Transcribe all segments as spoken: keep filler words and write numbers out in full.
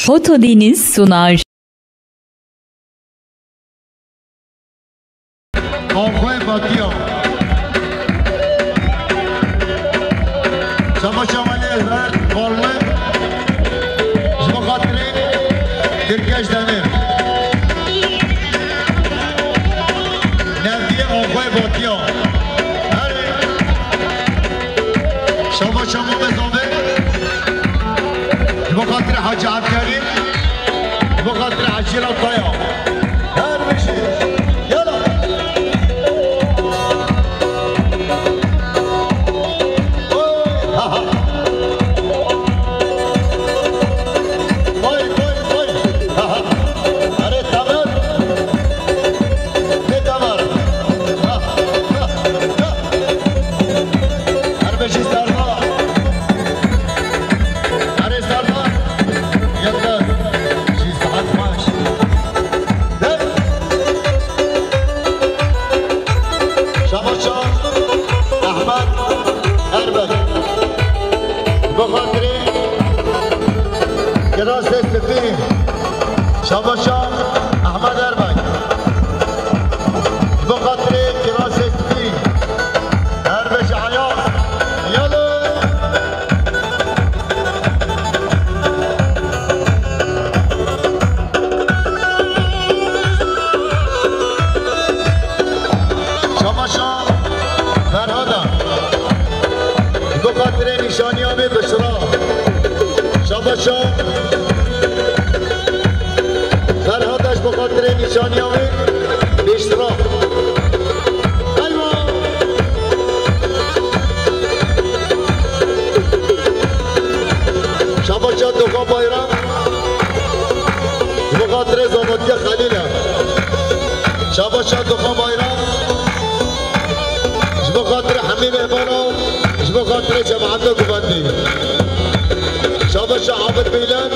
Foto Deniz sunar. Anxwe Batiya. Şama şama lê ver, varlı. Ji bo xatirê Tirkeş Demir. Nevdiyê Anxwe Batiya. Her şama şama bezave. Ji bo xatirê Hacı Abdülkerim. Ji bo xatirê Hacı Rataya. Her bijî. Yala. Oy, ha, ha. Vay, vay, vay. Ha, ha. Erê, tamam. Ne tamam? Ha, ha, ha. Her bijî Serdar. Erê Serdar. Yıldır. Jî saet beş. Şabaşa Ahmet Erbek. Bi xatirê Kirasê Spî. Şabaşa Ahmet Erbek. Bi xatirê Kirasê Spî. Erbek Ayaz. Yalın. Şabaşa Ferhada. Bi xatirê nîşaniya wê bişra. Şabaşa Ferhada ji bo xatirê nîşaniya wê bişra. Eywa! Şabaşa Doxa Bayram. Ji bo xatirê Zavatiya Xelîl e. Şabaşa Doxa Bayram. Ji bo xatirê hemî mêhmana, ji bo xatirê cemaeta guvendî. Şabaşa Abid Bîlen.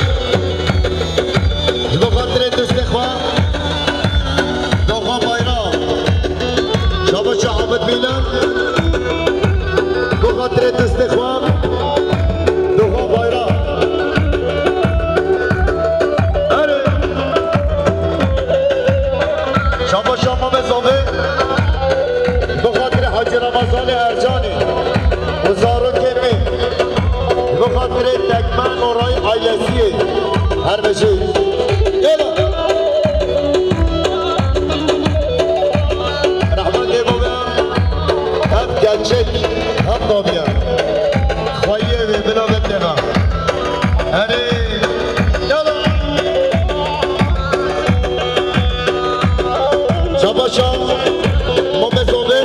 Ji bo xatirê dostê xwe. Doxa Bayram. Şabaşa Ahmet Beyler. Bi xatirê destê xwe. Doxa Bayram. Erê. Şabaşa Mame Zavê. Bi xatirê Hacı Ramazanê Ercanî. Û zarokê min. Bi xatirê Tekmen û Ray ailesiyê. Her bijî. Yala. Rehmetê baba, ev gerçek hem dawiye. Xweyê wê bila vê têna. Erê, yala. Şabaşa, Mame Zovê,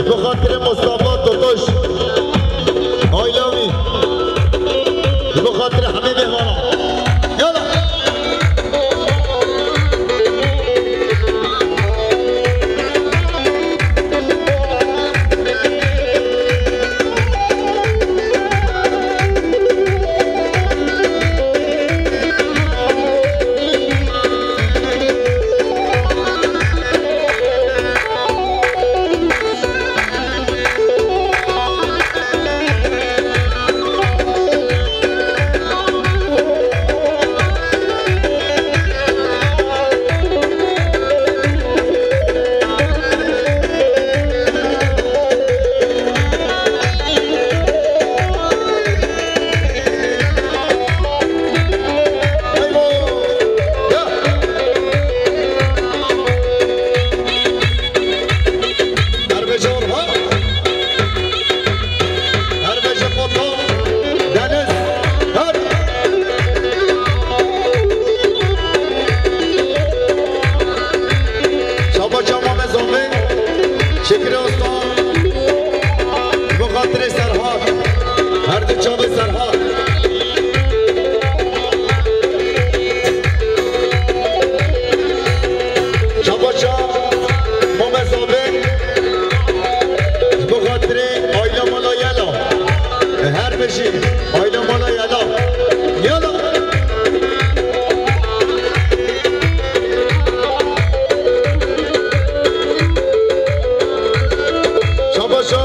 bi xatirê Mustafa Totoş, aila wî, bi xatirê hemî mêhmana. Yala. Her bêje Orhan. Her bêje Potan. Deniz. Her. Şabaşa Mame Zomê. Şekil Aslan. Bi xatirê Serhat. Her du çavê Serhat. Şabaşa Mame Zomê. Bi xatirê aile mala Yela. Her bijî aile mala Yela. Yela. Şabaşa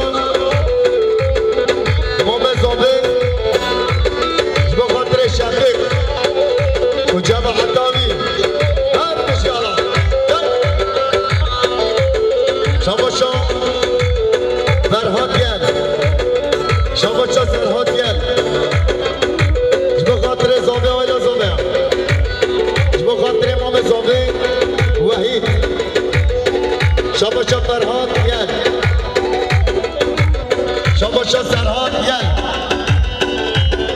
Mame Zomê.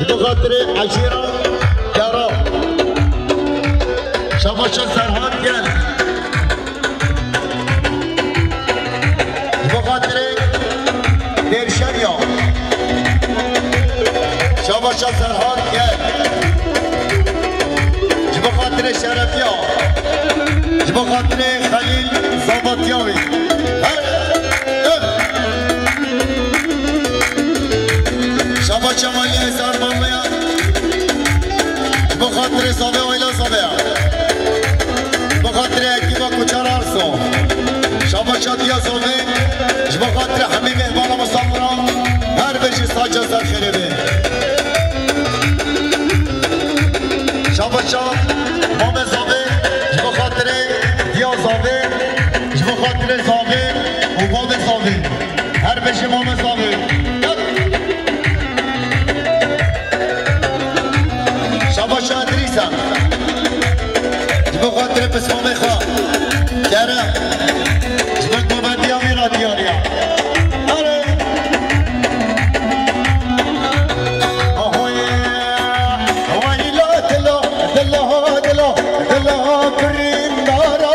Bi xatirê eşîra Gera. Şabaşa Serhan gel. Ji bo xatirê Dêrşeriya. Şabaşa Serhan gel. Ji bo xatirê Şerefiya. Ji bo xatirê Xelîl Zavatiyawî. Her, her. Şabaşa Maliyê Sermameya. Ji bo xatirê Zavê Oyla Zaveya. Bi xatirê ekîba Koçer Arso. Şabaşa diya Zovê, ji bo xatirê hemî mêhmana Mustafura, her bijî saca ser xêrê be. Şabaşa mamê Zovê, ji bo xatirê diya Zovê, ji bo xatirê Zovê û bavê Zovê. Her bijî mamê Zovê. Şabaşa Edrîsa. Ji bo xatirê pismamê xwe. Kerem. Ji bo babendiya wî re diyar e. Erê. Ahoyê. Weyla dilo, dilo, dilo, dilo birîndara.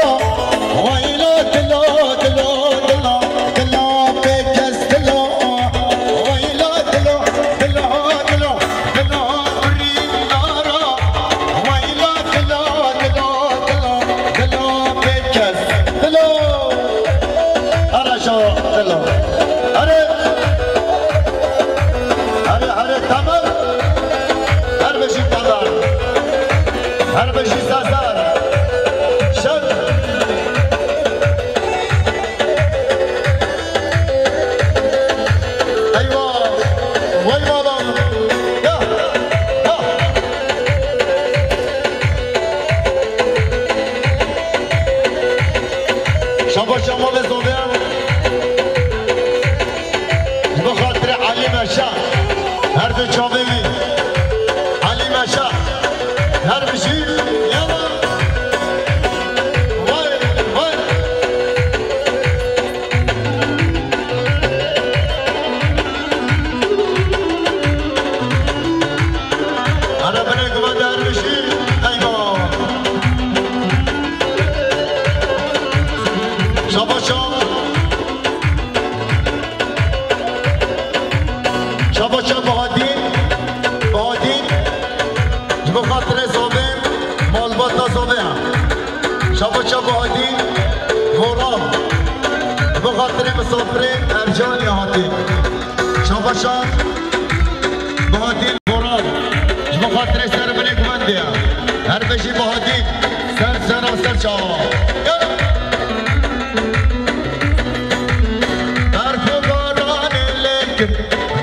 Weyla dilo, dilo, dilo, dilo pêkes dilo. Weyla dilo, dilo, dilo, dilo birîndara. Weyla dilo, dilo, dilo, dilo pêkes dilo. Ara şo dilo. Are. Are, are, tamam. Her bijî tamam. Her bijî sazan. Şev. Eyvah! Vay mala! Ya! Ha! Şabaş şama ve sobe. Bi xatirê Elî Meşa. Her du çavê wî. Elî Meşa. Her bijî. Ya! Vay, vay. Ara binê guva dervişî, eyvah. Şabaşa. Şabaşa Bahadîn, Bahadîn. Ji bo xatirê Zovê, malbata Zovê ya. Şabaşa Bahadîn Goral. Ji bo xatirê misafirê Ercan ya hatî. Şabaşa Bahadîn Goral. Ji bo xatirê ser binê guvendê ya. Her bijî Bahadîn. Ser sera ser çawa. Berf û baranê lê kir.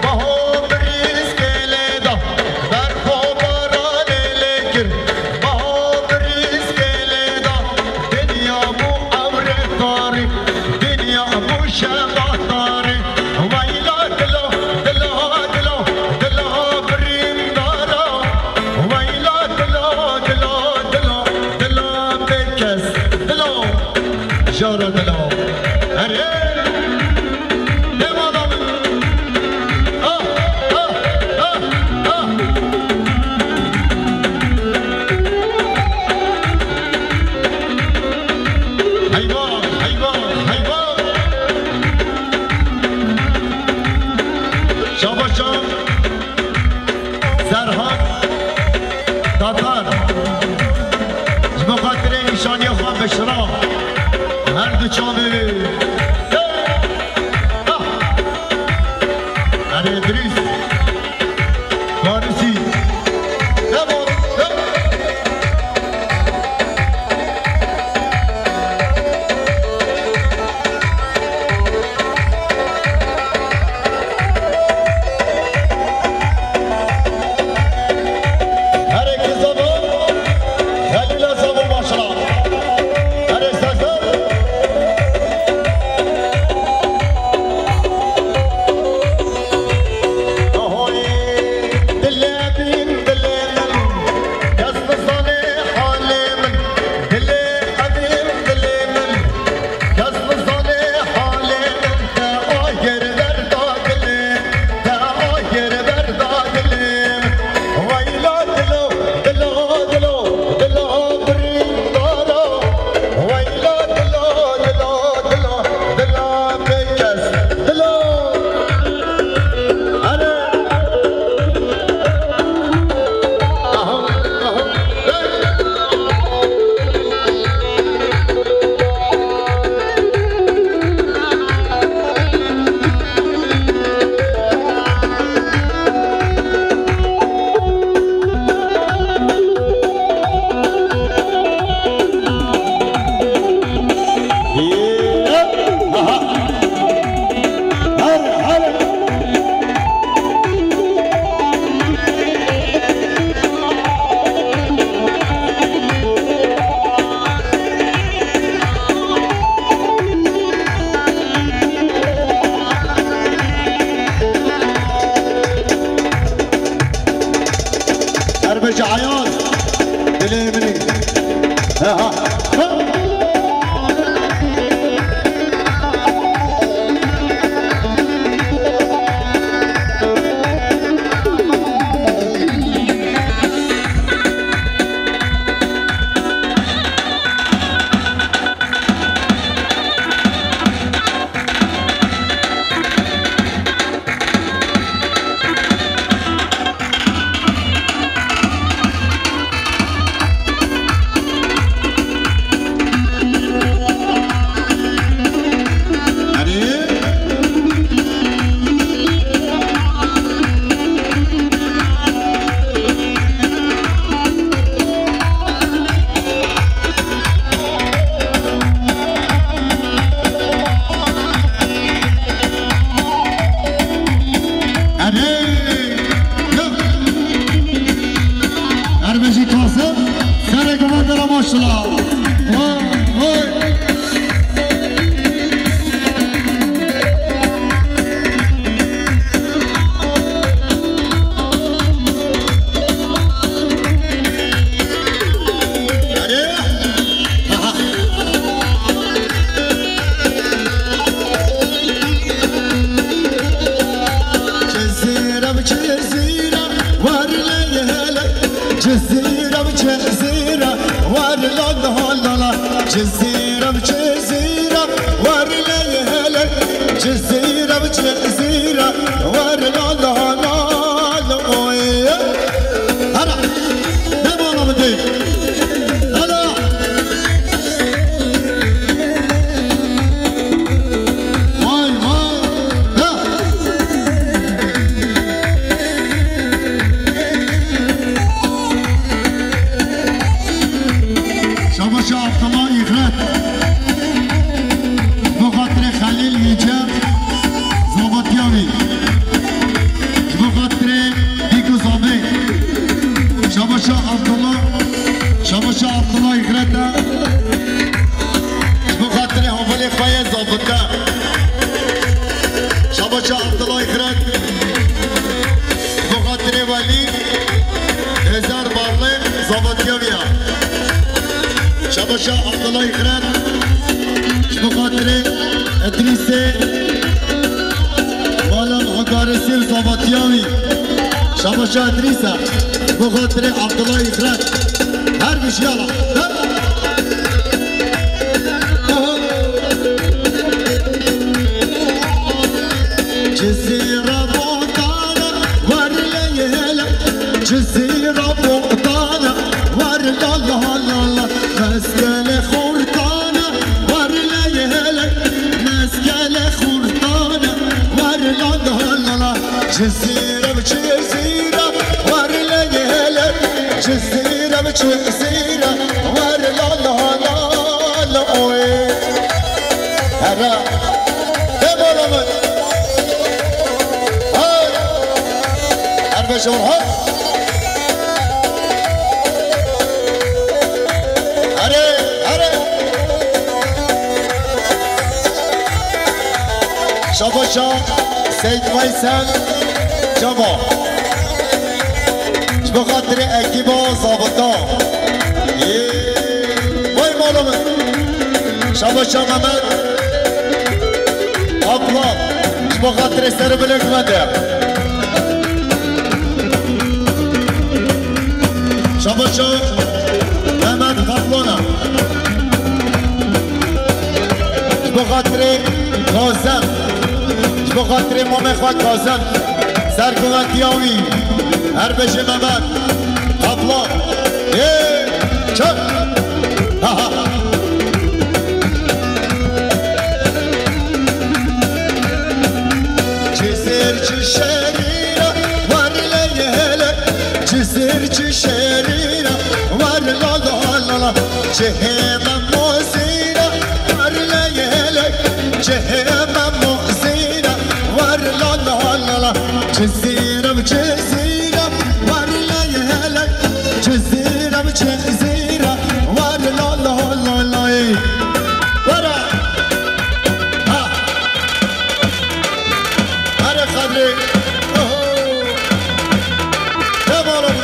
Baho bi rîskê lê da. Berf û baranê lê kir. Baho bi rîskê lê da. Dinya bû ewrê tarî. Dinya bû şeva tarî. Weyla dilo, dilo, dilo, dilo birîndara. Weyla dilo, dilo, dilo, dilo bêkes dilo. Jara dilo. Erê. Dêmala min. Ah, ah, ah, ah. Heyvan, heyvan, heyvan. Şabaşa Serhan Tatar. Ji bo xatirê nîşaniya xwe bişira. Her du çavê wê. Ah! Erê dirîst. Parisî. Devam. Bêje Ayaz, dilê min î. Ha, ha, ha. Erê! Erbejî Kasim, serê guvan de maşallah. Oy, oy. Erê! Cizîra bi cizîra, war lê hele. Cizîra bi cizîra, war la la la la. Cizîra bi cizîra, war lê hele. Cizîra bi cizîra, war la la la la. Oy. Hara. Ne bana mı dey? Hala. Vay, vay. Ha. Şabaşa Abdullah İhret. Ji bo xatirê Xelîl Yêce, Zavatiya wî. Ji bo xatirê Bîk û Zabê. Şabaşa Abdullah, Şabaşa Abdullah Îxreta. Ji bo xatirê hevalê xwe yê Zabita. Şabaşa Abdullah Îxret. Ji bo xatirê Welî. Hezar Barlê Zavatiya wî ya. Şabaşa Abdullah Îxret. Ji bo xatirê Idrîsê. Mala Hakarê Sêv Zavatiya wî. Şabaşa Idrîsa. Ji bo xatirê Abdullah Îxret. Her bijî yala. Her. Cizîra Botana, war lê hele. Cizîra Botana, war la la la la. Meskele Xortana, war lê hele. Meskele Xortana, war la la la la. Cizîra bi cizîra, war lê hele. Cizîra bi cizîra, war la la la la. Oy. Herre. Hey, bana mı? Hey. Her beş on, ha? Hare, hare. Şabaşa Seyit Veysel Cema. Ji bo xatirê ekîba zabita. Yê. Vay mala min. Şabaşa Mehmet Kaplan. Ji bo xatirê ser bilek me de. Şabaşa Mehmet Kaplana. Ji bo xatirê Kazem. Ji bo xatirê mamê xwe Kazem. Serkuvetiya wî. Her beşê Mehmet Kaplan. Ê, çak. Ha, ha. Çi zêr çi şerîra, war lê hele. Çi zêr çi şerîra, war la la la la. Çi hême mozîra, war lê hele. Çi hême mozîra, war la la la la. Çi zêr çi zêr. War lê hele, çi zêr, çi zêr, war la la la la. Wara. Ha. Hare Kadri. Oho. Devam olun.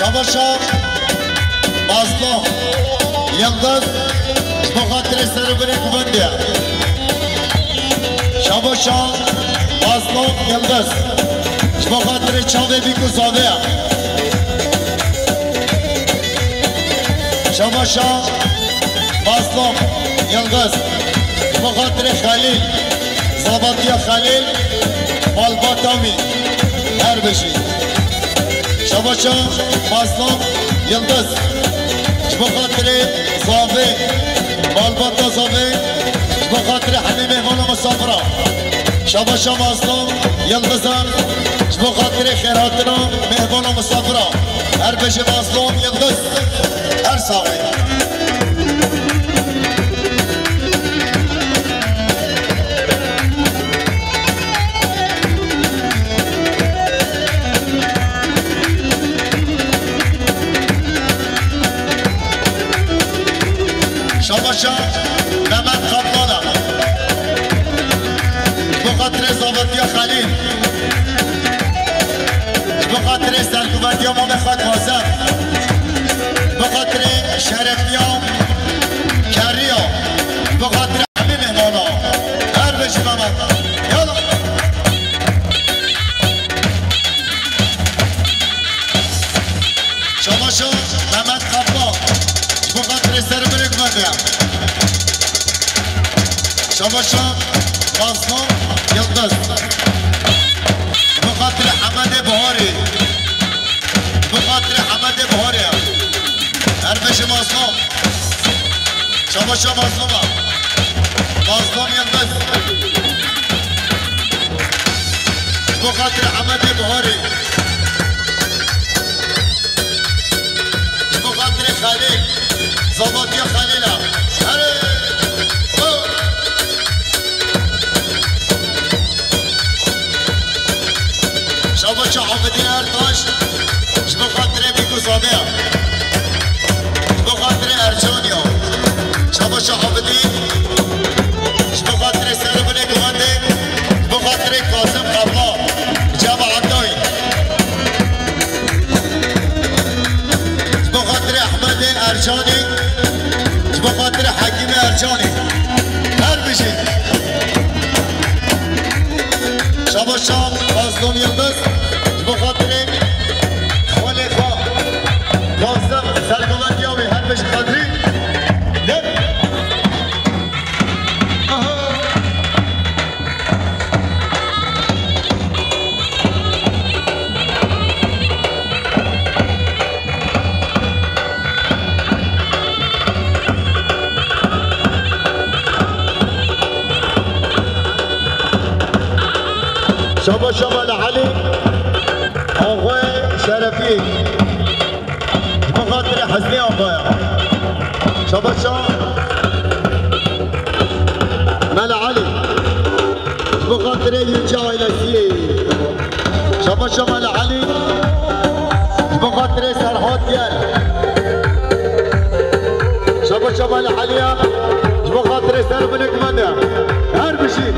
Şabaşa Mazlum Yildiz, ji bo xatirê ser û binê gundê. Şabaşa Mazlum Yildiz, ji bo xatirê çavê bîk û zavê. Şabaşa Mazlum Yildiz, ji bo xatirê Xelîl, zavatiya Xelîl, malbata wî, her bijî. Şabaşa Mazlum Yildiz, ji bo xatirê zavê, malbata zavê, ji bo xatirê hemî mêhmana misafira. Şabaşa Mazlum Yildizan, ji bo xatirê xêrhatina mêhmana misafira. Her bijî Mazlum Yildiz, her saxê. Şabaşa Mehmet Kaplan e. Ji bo xatirê zavetiya Xelîl. Ji bo xatirê serkuvetiya mamê xwe Kazim. Ji bo xatirê şereftiya Kerriya. Ji bo xatirê hemî mêhmana. Her bijî Mehmet. Yala. Şabaşa Mehmet Kaplan. Ji bo xatirê ser û binê gundê. Şabaşa Mazlum Yildiz. Ji bo xatirê Hemedê Buharê. Ji bo xatirê Hemedê Buharê. Her bijî Mazlum. Şabaşa Mazlum e. Mazlum Yildiz. Ji bo xatirê Hemedê Buharê. Ji bo xatirê Xelîl, zavatiya Xelîl e. Erê! Ho! Şabaşa Abidî Ertaş, ji bo xatirê bîk û zavê ya. Ji bo xatirê Ercanî ya. Şabaşa Abidî, ji bo xatirê ser û binê gundê, ji bo xatirê Kazim Kaplan, cemaetayî. Ji bo xatirê Ehmedê Ercanî, ji bo xatirê Hekîmê Ercanî. Her bijî. Şabaşa Mazlum Yildiz, ji bo xatirê xwelê xwe. Kazim, serkuvetiya wî, her bijî Qedrî. Dem. Aha. Şabaşa Mele Elî, axwe Şerefî. Ji bo xatirê Hesnî Axaya. Şabaşa Mele Elî. Ji bo xatirê Yunca ailesî. Şabaşa Mele Elî. Ji bo xatirê Serhat Yel. Şabaşa Mele Eliya. Ji bo xatirê ser û binê gundê. Her bijî.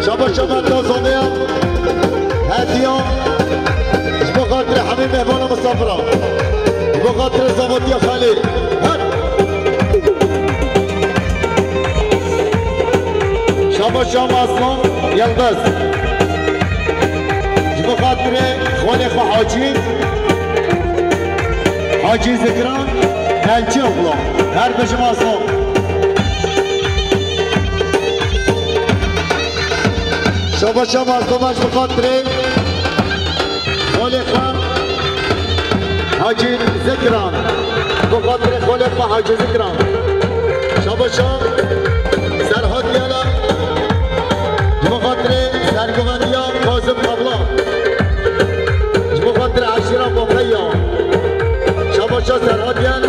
Şabaşa Mele Tazanê. Hediya. Ji bo xatirê hemî mêhmana misafira. Ji bo xatirê zavetiya Xelîl. Her. Şabaşa Mazlum Yildiz. Ji bo xatirê xwelê xwe Hacî. Hacî Zikran, Elçî oxlo. Her bijî Mazlum. Şabaşa Mazlum, ji bo xatirê xwelê xwe Hacî Zikran. Ji bo xatirê xwelê xwe Hacî Zikran. Şabaşa Serhat Yela. Ji bo xatirê serguveniya Kazim Abla. Ji bo xatirê eşîra Boxeya. Şabaşa Serhat Yel.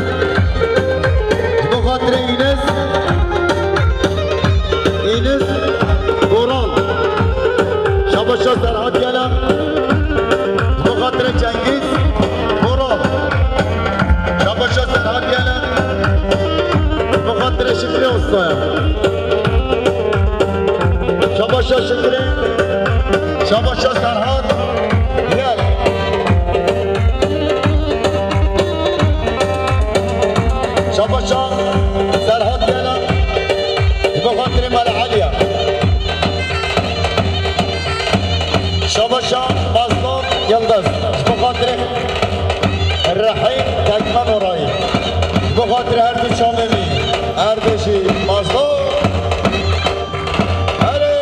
Ji bo xatirê Înes. Înes Boral. Şabaşa Serhat Yela. Ji bo xatirê Cengiz Boral. Şabaşa Serhat Yela. Ji bo xatirê Şikrê Ustaya. Şabaşa Şikrê. Şabaşa Serhat Yel. Tekme norayî. Ji bo xatirê her du çavê min. Her bijî Mazlûm. Erê!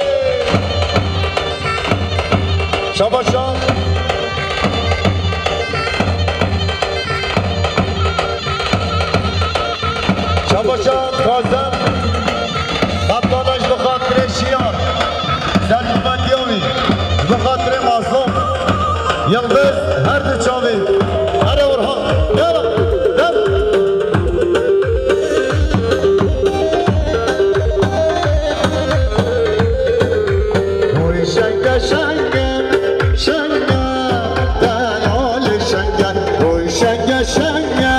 Şabaşa. Şabaşa Kazem. Kaptana ji bo xatirê Şiyan. Serhilmetiya wî. Ji bo xatirê Mazlûm. Yildiz her du çavê. Erê Orhan. Yala. Dem. Oy şenge şenge, şenge, delalê şenge. Oy şenge şenge,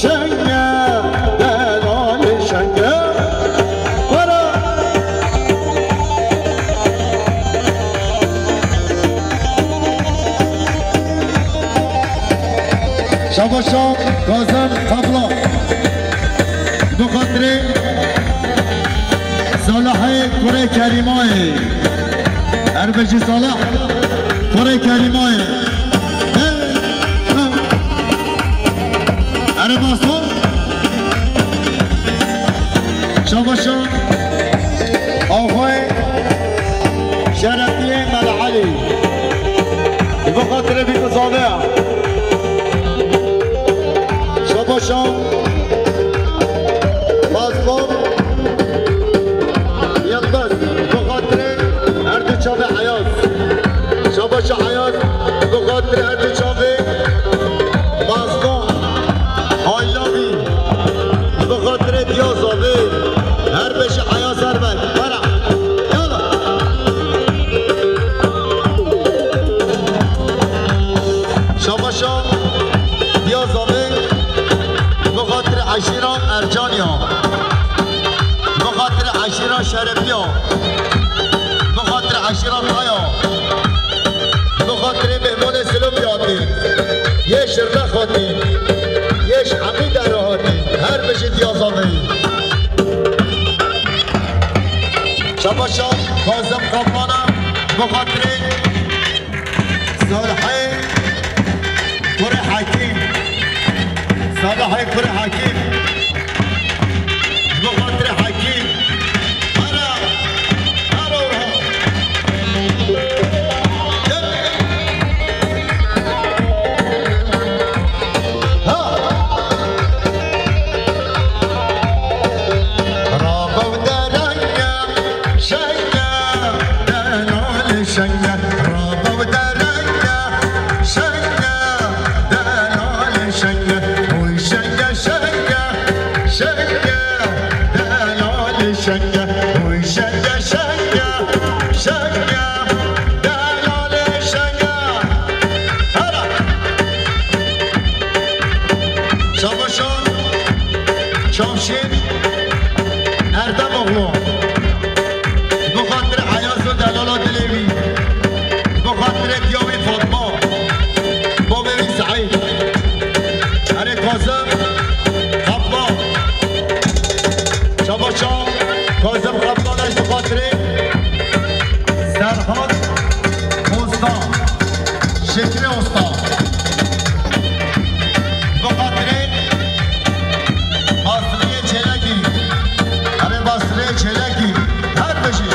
şenge, delalê şenge. Para. Şabaşa Kazem Kaplan. Bi xatirê Salahê kurê Kerîmayê. Her bijî Salah kurê Kerîmayê. Erê Mazlûm. Şabaşa. Axayê Şerefiyê Mele Elî. Bi xatirê vî ku zave ya. Şabaşa. Mazlûm. Yildiz. Bi xatirê her du çavê Eyaz. Şabaşa Eyaz. Bi xatirê her du çavê. Mazlûm. I love you. Bi xatirê diya zavê. Her beşî Eyaz her ber. Para. Yala. Şabaşa diya zavê. Bi xatirê eşîra Ercaniya. Bi xatirê eşîra Şerefiya. Bi xatirê eşîra Kaya. Bi xatirê mêhmanê Silivkê hatî. Yê Şirnex hatî. Yê ji Hemî Dere hatî. Her bijî diya zavê. Şabaşa Kazim Kaplana. Bi xatirê Salihê kurê Hekîm. Salihê kurê Hekîm. Ji bo xatirê Hekîm. Hara, hara, hara. Ha! Rabe û derenge, şenge, delalê şenge. Rabe û derenge, şenge, delalê şenge. Oy şenge, şenge, şenge, delalê şenge. Oy şenge, şenge, şenge, delalê şenge. Hara! Şabaşan, Çavşîr, Erdem oğlu. Bi xatirê Eyaz û delala dilê wî. Bi xatirê diya wî Fatma. Babê wî Seîd. Erê Kazim Kaplan. Şabaşan, Kazim Kaplan, ez bi xatirê Serhat Bostan. Şeklê Usta. Bi xatirê Basriyê Çêlekî. Erê Basriyê Çêlekî. Her bijî.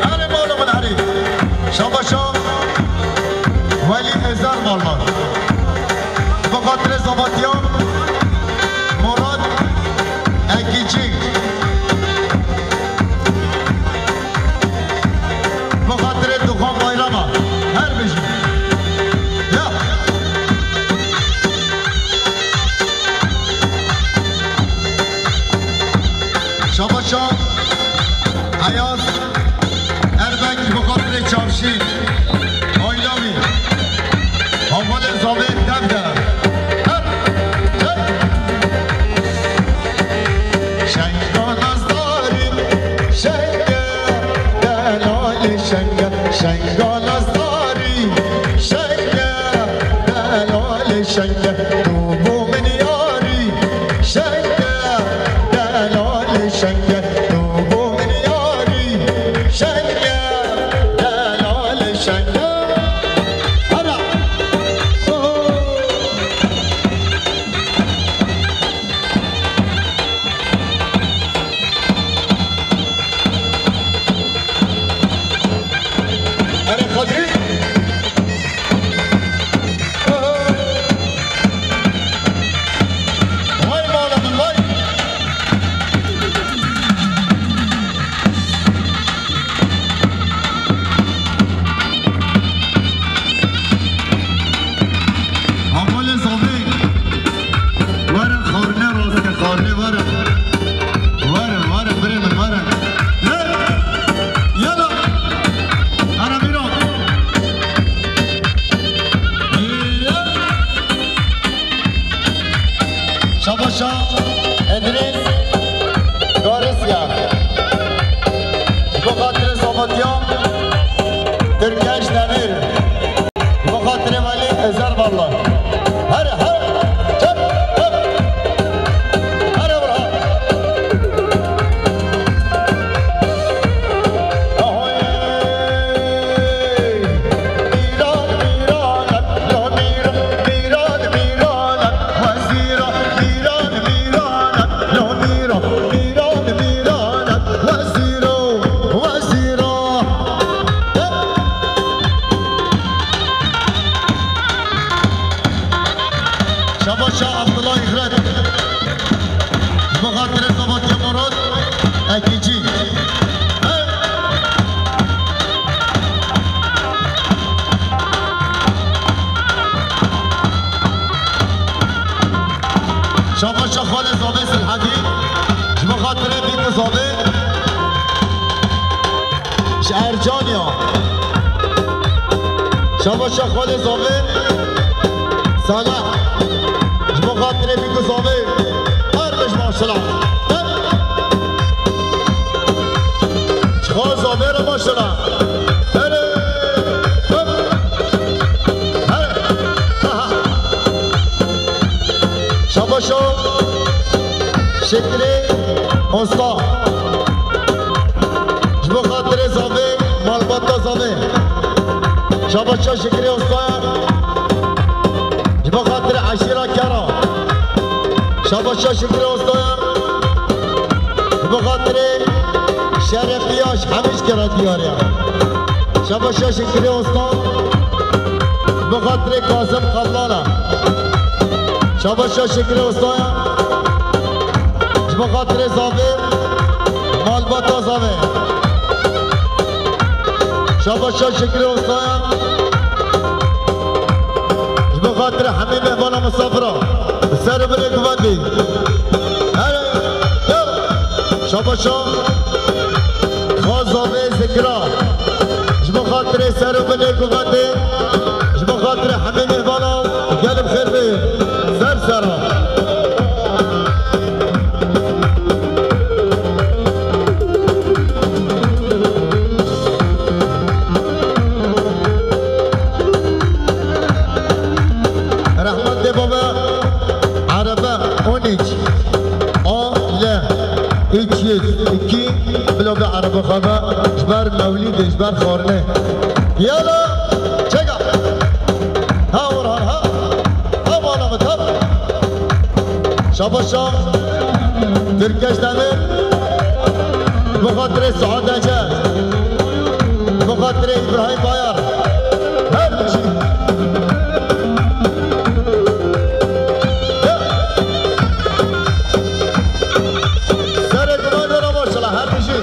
Erê mala min erê. Şabaşa. Welî Ezer Malman. Bi xatirê Zavatiyan Murat Ekîcî. Bi xatirê Duxan Bayrama. Her bijî. Ya. Şabaşa Eyaz. Erbek bi xatirê Çavşîr. Ayla wî. Havalê zavê dev de. Her, her. Şenga nazdarî, şenge, delalê şenge. Şenga nazdarî, şenge, delalê şenge. Tu bû min yarî, Edrîs Garisya. Ji bo xatirê Zavetiya Tirkeş Demîr. Ji bo xatirê Welî Ezer Valla. Her, her, çek, çek. Her, her, her. Şabaşa Abdullah Îxret. Ji bo xatirê Zavetiya Murat Ekîcî. Şabaşa Xalê Zavê Silhedî. Ji bo xatirê Bîk û Zavê. Ji Ercaniya. Şabaşa Xalê Zavê Saleh. Ji bo xatirê Bîk û Zavê. Her mij maşela. Her. Ji Xal Zavê re maşela. Her. Her. Aha. Şabaşa Şekrê Usta. Ji bo xatirê Zavê, malbata Zavê. Şabaşa Şekrê Usta. Ji bo xatirê eşîra Kera. Şabaşa Şekrê Usta. Ji bo xatirê Şerefiya ji hemî ji Kera diyar e. Şabaşa Şekrê Usta. Ji bo xatirê Kazim Qallala. Şabaşa Şekrê Usta. Ji bo xatirê Zavê, malbata Zavê. Şabaşa Şekrê Usta. Ji bo xatirê hemî mehmana misafira. Ser û binê guvendî. Hele, ya. Şabaşa. Xal Zavê Zikra. Ji bo xatirê ser û binê guvendê. Ji bo xatirê hemî mehmana. Gelê bi xêr bê. Ser sera. Rehmet dê baba. Araba on üç. A L üç yüz iki. Bila be araba xwe be. Ji ber mewlîdê, ji ber xwarinê. Yala. Çeka. Ha Orhan ha. Ha bala min ha. Şabaşa Tirkeş Demir. Bi xatirê Suad Ece. Bi xatirê Îbrahîm Bayar. Her bijî. Serê guman dera maşallah her bijî.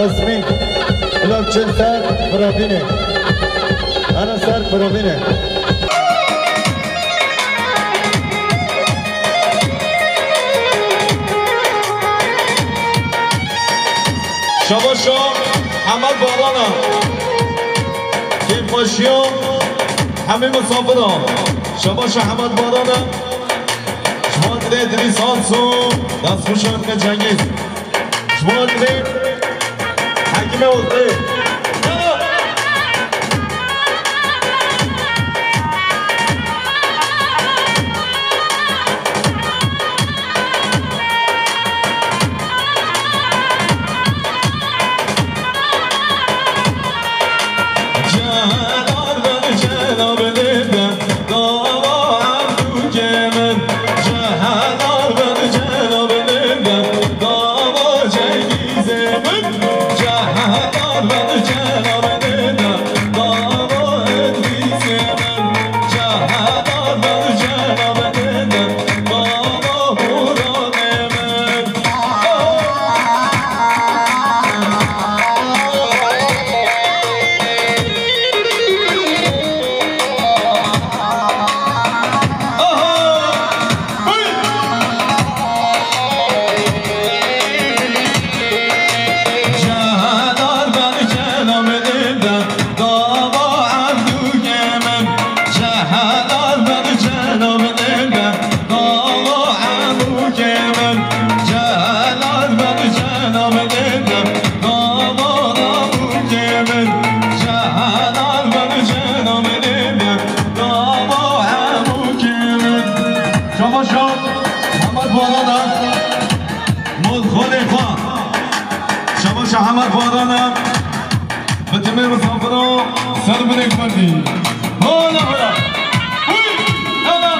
Resmî. Bila çin ser firavînê. Hene ser firavînê. Şabaşa Hemed Barana. Kêfxweşiya hemî misafiran. Şabaşa Hemed Barana. Ji bo dilê Dilî Sanso, destxweşan ke Cengiz. Ji bo dilê Hekîme Ultê. Şabaşa Hemed Barana. Mod xolê xwe. Şabaşa Hemed Barana. Bi timê misafiran ser binê xwendî. Hola, hola. Uy, hola.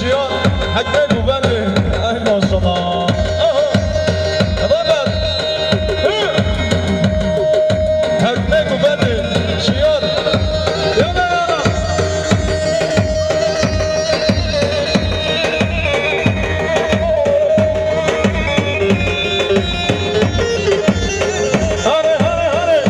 Şiyar, hekmek û bendê. Ey maşallah. Aha. Baba. Hı. Hekmek û bendê. Şiyar. Yana yana. Hare, hare, hare.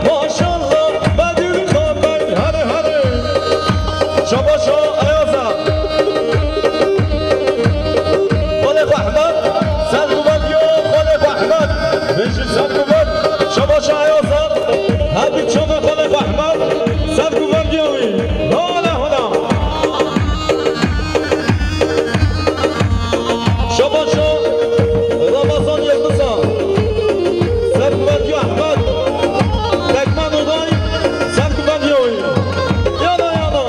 Maşallah, Bedir Xanbey, hare hare. Şabaşa Ayaza. Xalê xwe Ehmed, ser guvendiyo, xalê xwe Ehmed. Bêjin ser guven, şabaşa Ayaza. Her bir çava xalê xwe Ehmed, ser guvendiyo wî. Hale hale. Şabaşa Ramazan Yıldız'a. Serkuvvetiyo Ehmed. Tekman oday. Serkuvvetiyo. Yana yana.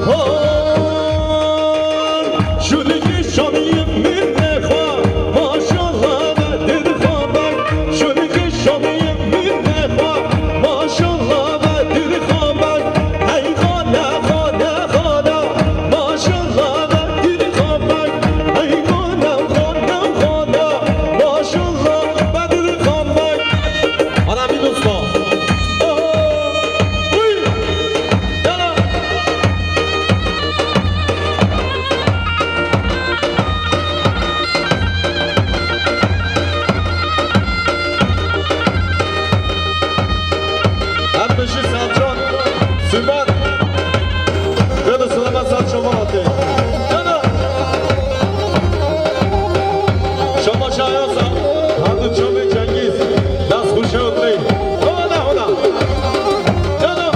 Hay, şunu ki şanıyım minne ha. Maşallah Bedir Xanbey. Şunu ki şanıyım minne ha. Maşallah Bedir Xanbey. Hey xana, xana, xana, maşallah Bedir Xanbey. Hey xana, xana, xana, maşallah Bedir Xanbey. Ana bir dosta. Oy! Yana! Her beşi Selcan, Sümer. Ve de sırada Selcan Malatya. Yana! Şama çayasa, Hadu Çamê Cengiz. Das xuşe oturayım. Hola, hola. Yana!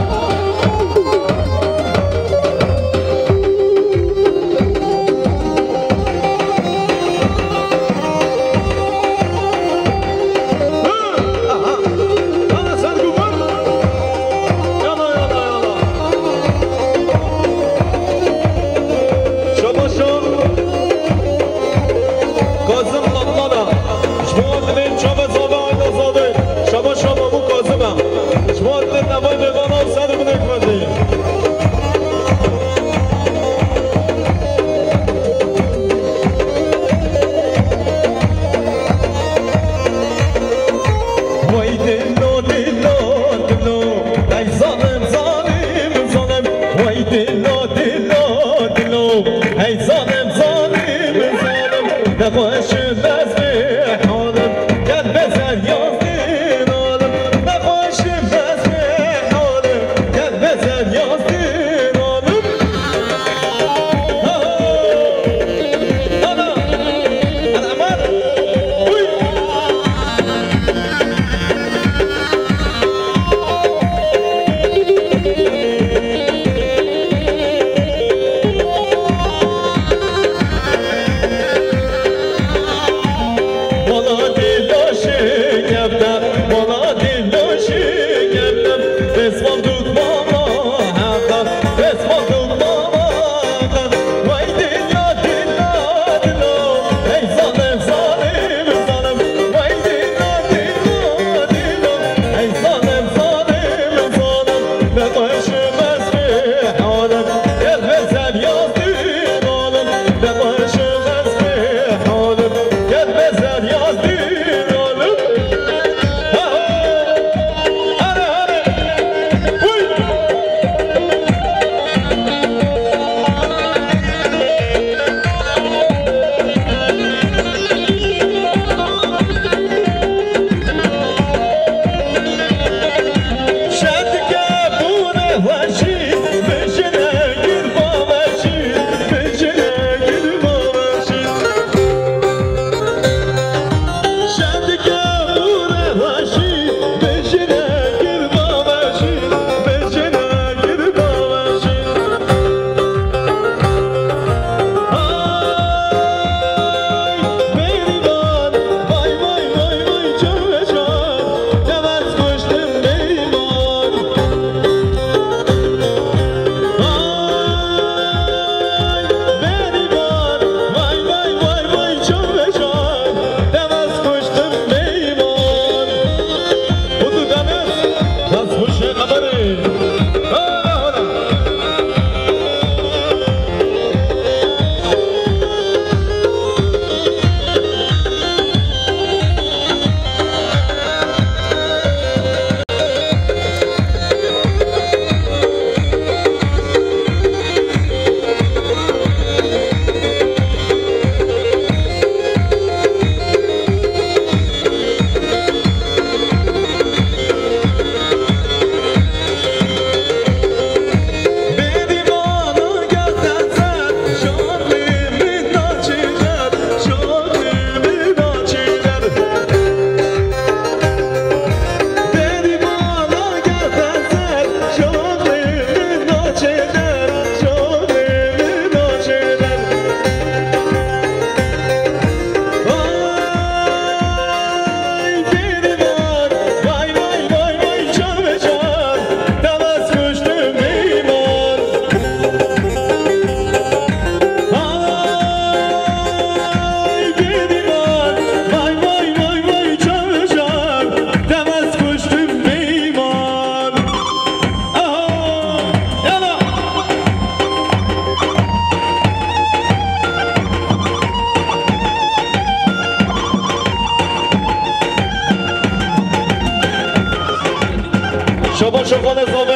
Şabaşa Kazım Kaplan e. Ji bo dilên çavê zave Aydazadê. Şabaşa Mamu Kazım e. Ji bo dilên nevayê mêvana û ser û binê kuvvetê. Wey dilo, dilo, dilo, ey zalim, zalim, zalim. Wey dilo, dilo, dilo, ey zalim, zalim, zalim. Nexweşim ez bê halim, gel bezer yazdin alim. Nexweşim ez bê halim, gel bezer yazdin alim. Xwe de zobê